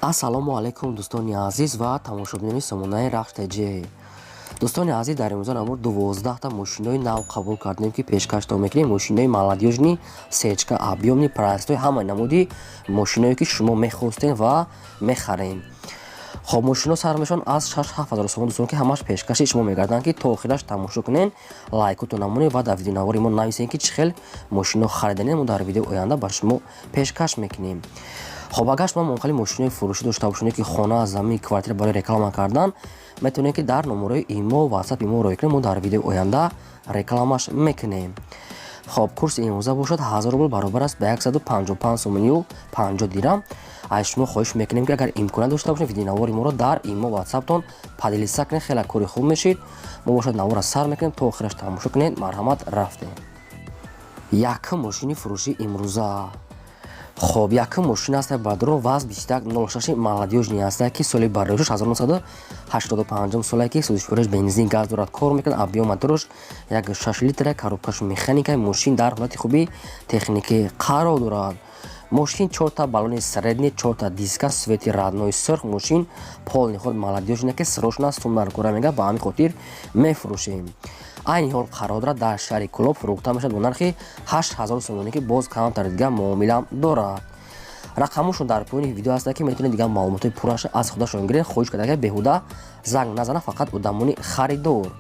Ассалому алайкум, дӯстони азиз ва тамошобинони сомонаи Рахш ТЖ. Дӯстони азиз, дар имрӯза набор 12та мошинои нав қабул кардем, ки пешкаштон мекунем. Мошинои молодёжный, сечка, объёмный, простой, ҳамаи намуди мошиное, ки шумо мехостем ва мехарем. Хоб, мошино сар мешаванд аз 6-7 ҳазор сомон, дӯстон, ки ҳамаш пешкаши шумо мегарданд, ки то охираш тамошо кунен, лайкотон намонед ва дар видеонавори мо нависен, ки чӣ хел мошино хариданем. Мо дар видеои оянда ба шумо пешкаш мекунем. Хоб, агар шумо монхали мошинои фурӯшӣ дошта бошед, ки хона, замин, квартира барои реклама кардан, метавонед, ки дар номерои имо, ватсап имо роҳӣ кунед, мо дар видеои оянда рекламаш мекунем. Хоб, курси имрӯза бошад 1000 рубл, баробар аст ба 155 сомонию 50 дирам. Аз шумо хоҳиш мекунем, ки агар имконият дошта бошед, видеонавори моро дар имо, ватсаптон поделиться кунед, хеле кори хуб мешид. Мо бошад навора сар мекунем, то охираш тамошо кунед. Марҳамат, рафтем. Якум мошини фурӯшии имрӯза. Хоб, якум мошин аст бадро ВАЗ 2106, молодёжный аст, ки соли бардошташ 1985 соле, ки сӯзишвориш бензин, газ дорад, кор мекунад. Объём мотораш 1,6 литра, коробкаш механика. Мошин дар ҳолати хуби техникӣ қарор дорад. Мошин чорта баллони средний, чорта диска, цвети родной сурх. Мошин полный ход, молодёжный, ки срочно сум дар кора мега, ба ҳамин хотир мефурӯшем. Айни ҳол қарор дорад дар шаҳри Кӯлоб, фурӯхта мешавад бо нархи 8000 сомонӣ, ки боз камтар дигар муомилам дорад. Рақамошон дар поёни видео ҳаста, ки метавонед дигар маълумотҳои пурраша аз худашон гиред. Хоҳиш карда, ки беҳуда занг назана, фақат одамони харидор.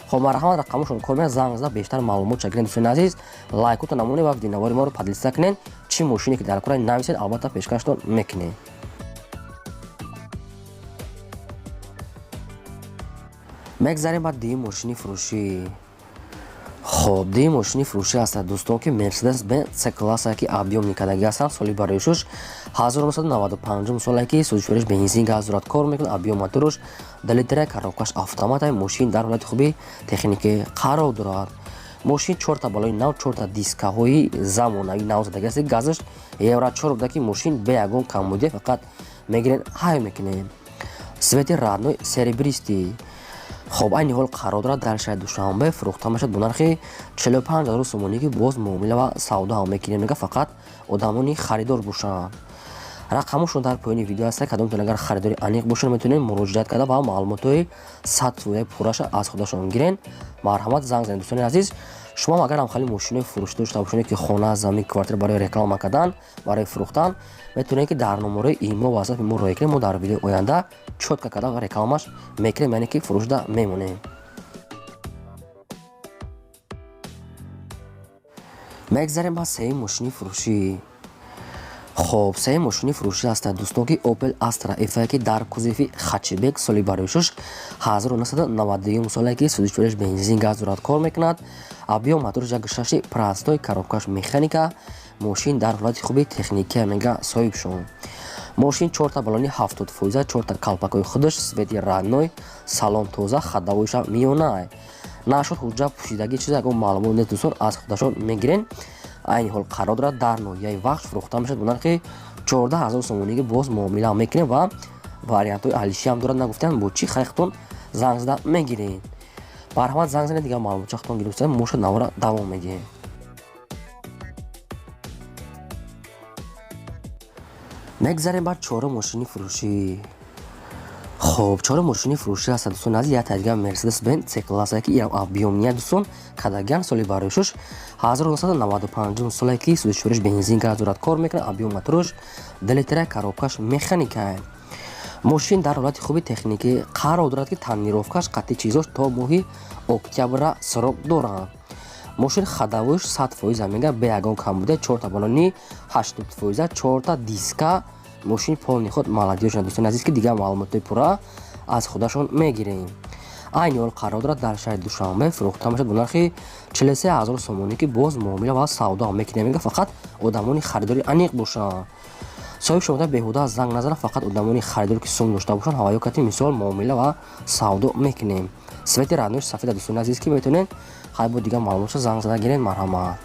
Хоб, марҳамат, рақамошон кор меяд, занг зада бештар маълумот гиред. Дӯстони азиз, лайкотон намонед ва видеонавори моро поделиться кунед. Чӣ мошине ки дар кора, нависед, албатта пешкаштон мекунем. Мегзарем ба дуюм мошини фурӯшӣ. Хоб, дуюм мошини фурӯшӣ ҳастад, дӯстон, ки Мерседес Бенз С класса, ки объёмный кардагӣ ҳастанд, соли бароишуш 1995 соле, ки сӯзишвориш бензин, газ дорад, кор мекунад. Объём мотораш 2 литра, коробкаш автомата. Мошин дар ҳолати хуби техникӣ қарор дорад. Мошин чорта балои нав, чорта дискаҳои замонавӣ нав задагӣ аст, газаш евро 4 буда, ки мошин бе ягон камбудия, фақат мегирен, ҳай мекунем. Цвети родной серебристый. Хоб, айни ҳол қарор дорад дар шаҳри Душанбе, фурӯхта мешавад бо нархи 45 000 сомонӣ, ки боз муомила ва савдо ҳам мекунем, мега, фақат одамони харидор бошанд. Рақамошон дар поёни видео ҳаста. Кадомтон агар харидори аниқ бошанд, метавонед муроҷиат карда ва маълумотҳои 100% пурраша аз худашон гирен. Марҳамат, занг занед. Дӯстони азиз, шумо агар ҳамхали мошинои фурӯшӣ дошта бошед, ки хона, замин, квартира барои реклама кардан, барои фурӯхтан, метавонед, ки дар номерои имо, ватсапи мо роҳӣ кунед. Мо дар видеои оянда чётко карда ва рекламаш мекунем, яъне ки фурӯшда мемонем. Мегзарем ба сеюм мошини фурӯшӣ. Хоб, сеюм мошини фурӯшӣ ҳастад, дӯстон, ки Opel Astra F, ки дар кузови хэтчбек, соли бароишуш 1991 соле, ки сӯзишвориш бензин, газ дорад, кор мекунад. Объём мотораш 1,6 простой, коробкаш механика. Мошин дар ҳолати хуби техникия, мега соҳибшон. Мошин чорта балони 70%, чорта калпакҳои худаш, цвети родной, салон тоза, ходовойша миёнай. Нашуд ҳуҷҷа пӯшидагӣ, чиз ягон маълумот нест, дӯстон, аз худашон мегирен. Айни ҳол қарор дорад дар ноҳияи Вахш, фурӯхта мешавад бо нархи 14 000 сомонӣ, ки боз муомила мекунем ва вариантҳои алишиам дорад. Нагуфтаам бо чӣ хайхтон занг зада мегиред. Марҳамат, занг занед, дигар маълумотчахтон гирифта моша навора давом медиҳем. Мегзарем ба чорум мошини фурӯшӣ. Хоб, чорум мошини фурӯшӣ ҳастад, дӯстони азиз, як дигар Мерседес Бенз С класса, ки ирам объёмный, дӯстон, кадаган, соли бароишуш 1995 соле, ки сӯзишвориш бензин, газ дорад, кор мекунад. Объём мотораш 2 литра, коробкаш механика. Мошин дар ҳолати хуби техникӣ қарор дорад, ки тонировкаш қатъи чизош то моҳи октябра срок доранд. Мошин ходовойш 100%, мега, бе ягон камбуда, чорта балони 80%, чорта диска. Мошин полный ход, молодёжный, дӯстони азиз, ки дигар маълумотҳои пурра аз худашон мегирем. Айни ҳол қарор дорад дар шаҳри Душанбе, фурӯхта мешавад бо нархи 43 000 сомонӣ, ки боз муомила ва савдо ҳам мекунем, мега, фақат одамони харидори аниқ бошанд. Соҳиб шумода беҳуда занг назара, фақат одамони харидор, ки сум дошта бошанд, ҳаваё кати мисол муомила ва савдо мекунем. Цвети родной сафеда, дӯстони азиз, ки метавонед хай бо дигар маълумотшо занг зада гиред. Марҳамат.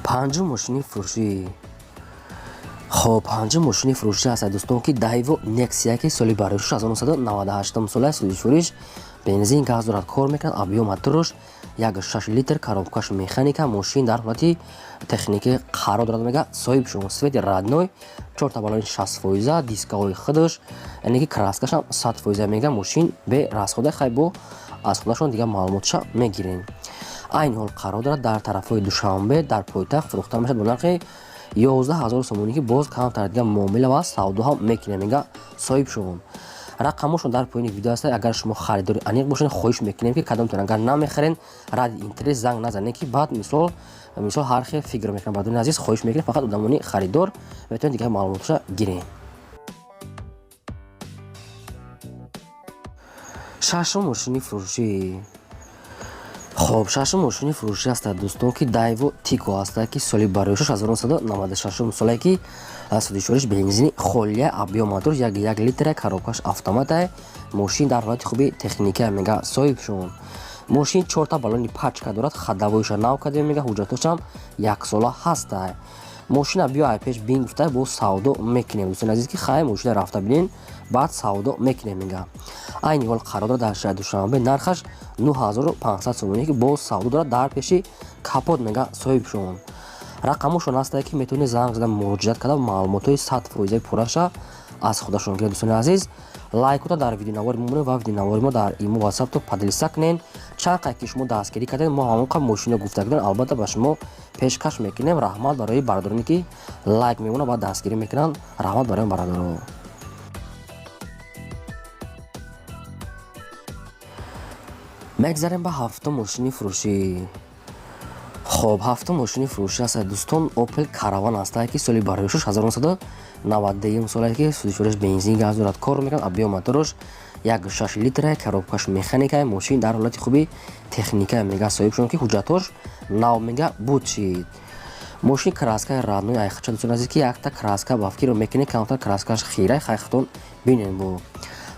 Панҷум мошини фурӯшӣ. Хоб, панҷум мошини фурӯшӣ ҳастад, дӯстон, ки Daewoo Nexia, ки соли бароишуш 1998 сола, сӯзишвориш Бензин, газ дорад, кор мекунад. Объём мотораш 1,6 литр, коробкаш механика. Мошин дар ҳолати техникӣ қарор дорад, мега соҳибшон. Цвети родной, чорта балони 60%, дискаҳои худаш, яъне ки краскашам 100%. Мега, мошин бе расхода. Хай, бо аз худашон дигар маълумотша мегирем. Айни ҳол қарор дорад дар тарафҳои Душанбе, дар пойтахт. Фурӯхта мешавад бо нархи 11 000 сомонӣ, ки боз камтар дигар муомила ва савдо ҳам мекунем, мега соҳибшон. Рақамошон дар поёни видео аст. Агар шумо харидори аниқ бошед, хоҳиш мекунем, ки кадомтон агар намехарен, ради интерес занг назанед, ки баъд мисол ҳар хел фикр мекунам. Бардони азиз, хоҳиш мекунем, фақат одамони харидор метавонед дигар маълумотша гирем. Шашум мошини фурӯшӣ. Хоб, шашум мошини фурӯшӣ ҳастад, дӯстон, ки Дайво Тико ҳастад, ки соли барои 1996 соле, ки содишориш бензини холия, объём мотор 1,1 литра, коробкаш автомата. Мошин дар ҳолати хуби техника, мега соҳибшон. Мошин чорта балони пачка дорад, ходовойша нав кардем, мега, ҳуҷҷатошам яксола ҳаста. Мошина биё ай пеш бин гуфта, бо савдо мекунем. Дӯстони азиз, ки хай, мошина рафта бинен, баъд савдо мекунем, мега. Айни ҳол қарор дорад дар шаҳри Душанбе, нархаш 9500 сомонӣ, ки боз савдо дорад дар пеши капот, мега соҳибшон. Рақамошон ҳастае, ки метавонед занг зада, муроҷиат карда, маълумотҳои 100%-аи пурраша аз худашон гиред. Дӯстони азиз, лайкота дар видеонавори мо монед ва видеонавори мо дар имо, ватсапто поделиться кунед. Чанд қадр ки шумо дастгирӣ кардед, мо ҳамон қадр мошино гуфта кардем, албатта, ба шумо пешкаш мекунем. Раҳмат барои бародароне, ки лайк мемонанд ва дастгирӣ мекунанд. Раҳмат барои бародаро. Мегзарем ба ҳафтум мошини фурӯшӣ. Хоб, ҳафтум мошини фурӯшӣ аст, дӯстон, Опел Караван ҳастае, ки соли барои 1991 соле, ки судишориш бензин, газ дорад, кор мекунад. Объём мотораш 1,6 литра, коробкаш механика. Мошин дар ҳолати хуби техника, мега соҳибшон, ки ҳуҷҷатҳош нав, мега, буд шид. Мошин краскаи родной айхача. Дӯстон азиз, ки якта краска ба фикр мекунед, камтар краскаш хира, хайхатон бинен. Бо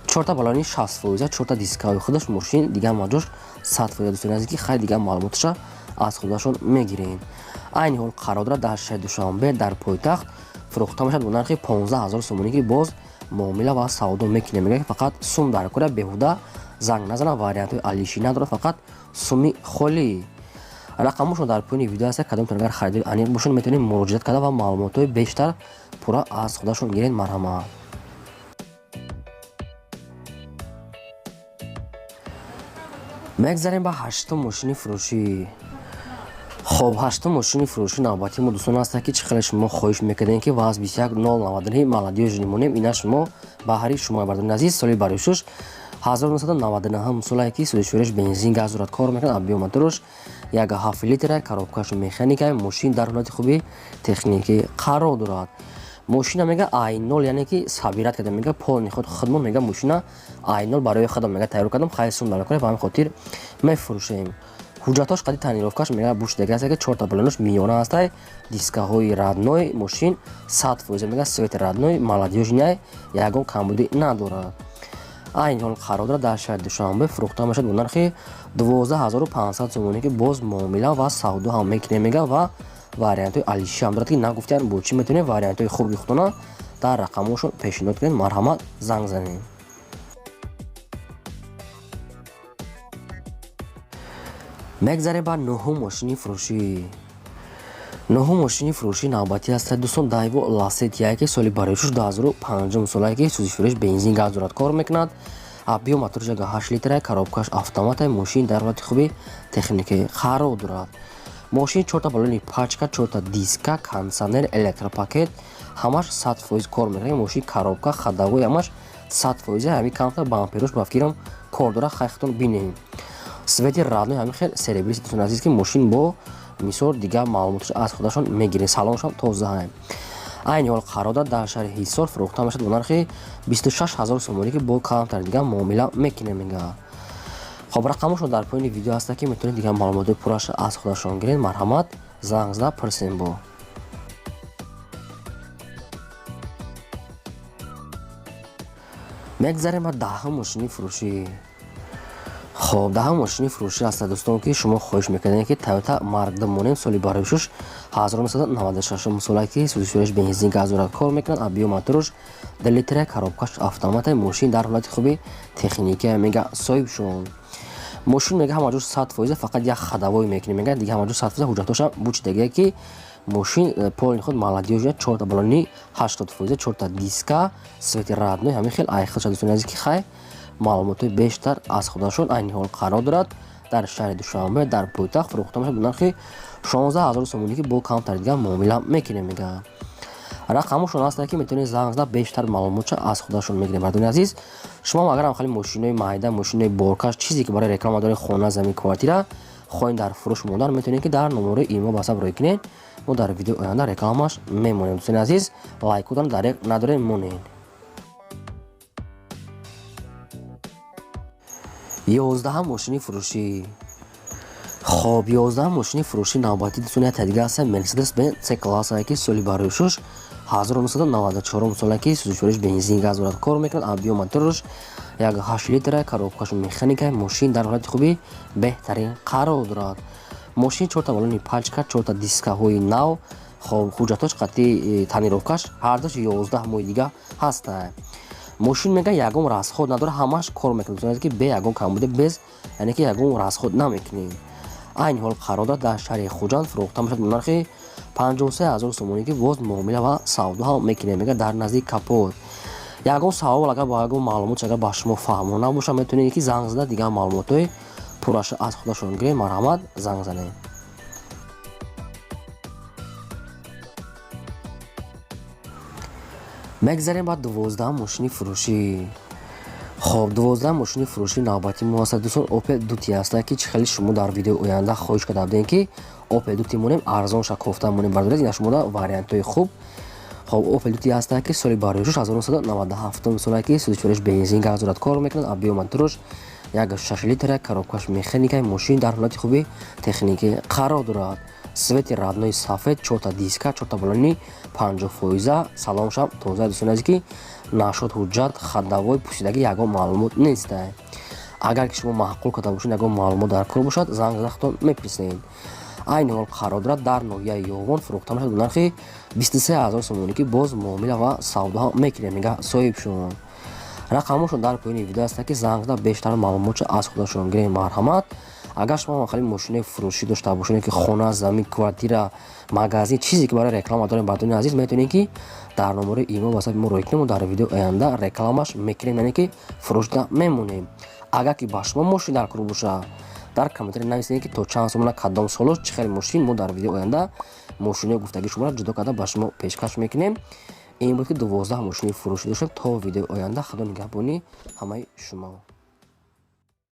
чорта балони 60%, чорта дискаҳои худаш, мошин дигар маҷош 100%. Дӯстони азиз, ки хай, дигар маълумоташа аз худашон мегирем. Айни ҳол қарор дорад дар шаҳри Душанбе, дар пойтахт. Фурӯхта мешавад бо нархи 15 000 сомонӣ, ки боз муомила ва савдо мекунем. Мегӯяд, ки фақат сум дар кора, беҳуда занг назанам, вариантҳои алишӣ надорад, фақат суми холӣ. Рақамошон дар поёни видео аст. Кадомтон агар харидори аниқ бошед, метавонед муроҷиат карда ва маълумотҳои бештар пурра аз худашон гиред. Марҳамат. Мегзарем ба ҳаштум мошини фурӯшӣ. Хоб, ҳаштум мошини фурӯшӣ навбати мо, дӯстон, аста, ки чӣ хеле шумо хоҳиш мекардем, ки ВАЗ 21099 молодёжный монем. Ина шумо баҳри шумо, бардони азиз. Соли барои 1999 солае, ки содишориш бензин, газ дорад, кор мекунад. Объём мотораш 1,7 литра, коробкаш механика. Мошин дар ҳолати хуби техникӣ қарор дорад. Мошина, мега, ай нол, яъне ки собирать кардем, мега, полный худ худмон. Мега, мошина ай нол барои худам, мега, тайёр кардам. Хай, сум дар ба ҳамин хотир мефурӯшем. Ҳуҷҷатҳош қади тонировкаш, мега, бушдага аст, ки чорта балонош миёна ҳастай, дискаҳои родной. Мошин 100%, мега, цвети родной, молодёжный, ягон камбудӣ надорад. Айни ҳол қарор дорад дар шаҳри Душанбе. Фурӯхта мешавад бо нархи 12 500 сомонӣ, ки боз муомила ва савдо ҳам мекунем, мега. Ва вариантҳои алишӣ ҳам дорад, ки нагуфтиан бо чӣ метавонем вариантҳои хуби худона дар рақамҳошон пешниҳод кунем. Марҳамат, занг занем. Мегзарем ба нӯҳум мошини фурӯшӣ. Нӯҳум мошини фурӯшӣ навбатӣ ҳастад, дӯстон, Дайво Ласетияе, ки соли барои 2005 солае, ки сӯзишфурӯш бензин, газ дорад, кор мекунад. Объём мотораш 8 литра, коробкаш автомата. Мошин дар ҳолати хуби техникӣ қарор дорад. Мошин чорта балони пачка, чорта диска, кондитсионер, электропакет, ҳамаш 100% кор мекунад. Мошин коробка, ходовой, ҳамаш 100%. Ҳамин камтар бамперош, ба фикрам, кор дорад. Хайхатон бинем. Цвети родной, ҳамин хел серебристый. Дӯстони азиз, ки мошин бо мисол дигар маълумоташ аз худашон мегирем. Салоншам тозаам. Айни ҳол қарор дорад дар шаҳри Ҳисор. Фурӯхта мешавад бо нархи 26 000 сомонӣ, ки бо камтар дигар муомила мекунем, мега. Хоб, рақамошон дар поёни видео ҳаста, ки метавонед дигар маълумотҳои пурраша аз худашон гиред. Марҳамат, занг зада пурсем. Бо мегзарем ба даҳум мошини фурӯшӣ. Хоб, даҳам мошини фурӯшӣ аст, дӯстон, ки шумо хоҳиш мекардем, ки Toyota Mark II монем. Соли барои 1996 сола, ки сӯзишвориш бензин, газ дорад, кор мекунад, объём моторш 2 литра, коробкаш автомата. Мошин дар ҳолати хуби техникия, мега соҳибшон. Мошин, мега, ҳама ҷо 100%, фақат як ходовой мекунем, мега, дига ҳама ҷо 100%. Ҳуҷҷатҳоша бучидагия, ки мошин полный худ молодёжный, чорта балони 80%, чорта диска, свети родной, ҳамин хел айхелша. Дӯстони азиз, ки хай, маълумотҳои бештар аз худашон. Айни ҳол қарор дорад дар шаҳри Душанбе, дар пойтахт. Фурӯхта мешавад ба нархи 16 000 сомонӣ, ки бо камтар дига муомила мекунем, мега. Рақамошон ҳастанд, ки метавонед занг зада, бештар маълумотша аз худашон мегирем. Мардони азиз, шумо агарам хеле мошинои майда, мошинои боркаш, чизе ки барои реклама доред, хона, замин, квартира хоҳем дар фурӯш мондан, метавонед, ки дар номерои имо ватсап рӯй кунед. Мо дар видеои оянда рекламаш мемонем. Дӯстони азиз, лайкотон дареғ надорем, монед. 11-ам мошини фурӯшӣ. Хоб, 11-ам мошини фурӯшӣ навбатӣ, дӯстони, якта дига аст, Мерседес Бенз С классае, ки соли барои шуш 1994 сола, ки сӯзишвориш бензин, газ дорад, кор мекунад, объём моторш 1,8 литра, коробкаш механика. Мошин дар ҳолати хуби беҳтарин қарор дорад. Мошин чорта балони пачка, чорта дискаҳои нав. Хоб, ҳуҷҷатҳош қатъи тонировкаш ҳардуш 11 моҳи дига ҳаста. Мошин, мега, ягон расход надорад, ҳамаш кор мекунад, ки бе ягон камбуде, без, яъне ки ягон расход намекунем. Айни ҳол қарор дорад дар шаҳри Хуҷанд. Фурӯхта мешавад ба нархи 53 ҳазор сомонӣ, ки боз муомила ва савдо ҳам мекунем, мега. Дар назди капот ягон савол, агар бо ягон маълумот, агар ба шумо фаҳмо набошад, метавонед, ки занг зада, дигар маълумотҳои пурраша аз худашон гирем. Марҳамат, занг занед. Мегзарем ба 12-ам мошини фурӯшӣ. Хоб, 12-ам мошини фурӯшӣ навбати мо аст, дӯстон, Опел Дути ҳаста, ки чӣ хеле шумо дар видеои оянда хоҳиш карда будем, ки Опел Дути монем, арзонша кофта монем. Бардоред, ина шумода вариантҳои хуб. Хоб, Опел Дути ҳаста, ки соли барои 1997 сола, ки сӯзишвориш бензин, газ дорад, кор мекунад, объём моторш 1,6 литра, коробкаш механика. Мошин дар ҳолати хуби техникӣ қарор дорад, свети родной сафед, чорта диска, чорта балони 50%, салоншам тоза. Дӯстони азиз, ки нашуд ҳуҷҷат, ходовой пусидагӣ, ягон маълумот нест. Агар ки шумо маъқул карда бошед, ягон маълумот дар кор бошад, занг зада, худтон мепурсед. Айни ҳол қарор дорад дар ноҳияи Ёвон. Фурӯхта мешавад ба нархи 23 ҳазор сомонӣ, ки боз муомила ва савдо ҳам мекунем, мега соҳибшон. Рақамошон дар поёни видео аст, ки занг зада, бештар маълумотшо аз худашон гирем. Марҳамат, агар шумо хеле мошинои фурӯшӣ дошта бошед, ки хона, замин, квартира, магазин, чизе ки барои реклама дорем, бардони азиз, метавонед, ки дар номерои имо ватсапи мо рӯй кунем. Дар видеои оянда рекламаш мекунем, яъне ки фурӯшда мемонем. Агар ки ба шумо мошин дар кор бошад, дар комментарий нависед, ки то чанд сомона, кадом солош, чӣ хел мошин. Мо дар видеои оянда мошинои гуфтагии шуморо ҷудо карда ба шумо пешкаш мекунем. Ин буд, ки 12 мошини фурӯшӣ доштем. То видеои оянда, худо нигаҳбони ҳамаи шумо.